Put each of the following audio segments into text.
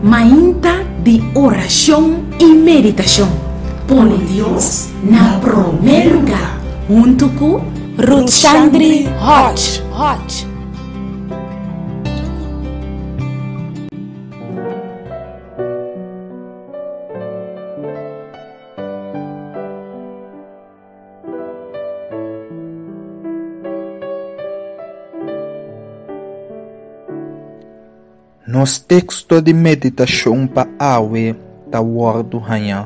Mainta di orashon i meditashon. Pone Dios na promé lugá huntu ku Rutshandri Hodge. Nos teksto di meditashon pa awe ta wòrdu hañá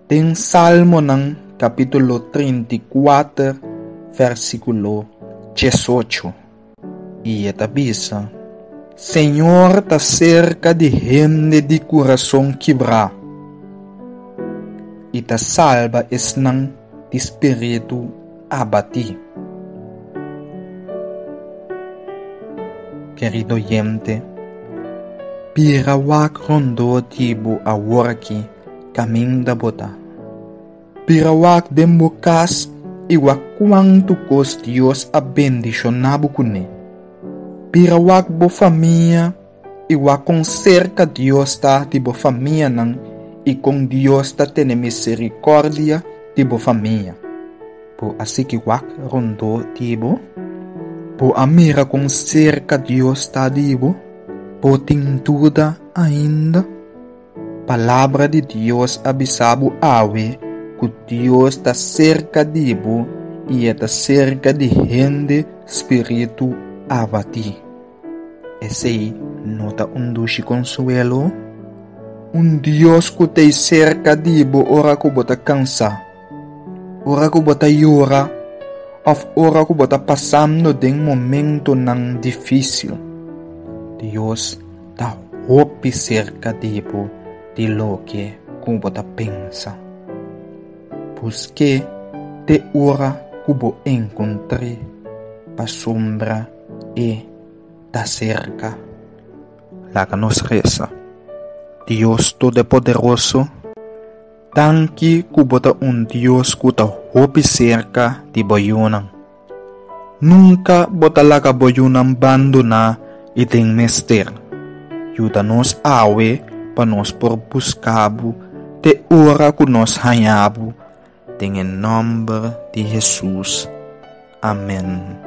den Salmonan kapítulo 34 versíkulo 18. I e ta bisa, Señor ta serka di hende di kurason kibrá i ta salba esnan di spiritu abatí. Kerido oyente, bira wak rondó di bo aworakí kaminda bo ta. Bira wak den bo kas i wak kuantu kos Dios a bendishoná bo kuné. Bira wak bo famia i wak kon serka Dios ta di bo famianan i kon Dios ta tene miserikòrdia di bo famia. Bo a sigui wak rondó di bo? Bo a mira kon serka Dios ta di bo? Bo tin duda ainda? Palabra di Dios a bisa bo awe ku Dios ta serka di bo i e ta serka di hende spiritu abatí. Esei no ta un dushi konsuelo? Un Dios ku t'ei serka di bo ora ku bo ta kansá, ora ku bo ta yora òf ora ku bo ta pasando den momentonan difísil. Dios ta hopi serka di bo di loke ku bo ta pensa. Busk'é te ora ku bo enkontr'é, pasobra E ta serka. Laga nos resa. Dios Todopoderoso, danki ku bo ta un Dios ku ta hopi serka di bo yunan. Nunka bo ta laga bo yunan bandoná i den mester. Yuda nos awe pa nos por buska bo te ora ku nos haña bo. Den e nòmber di Hesus. Amèn.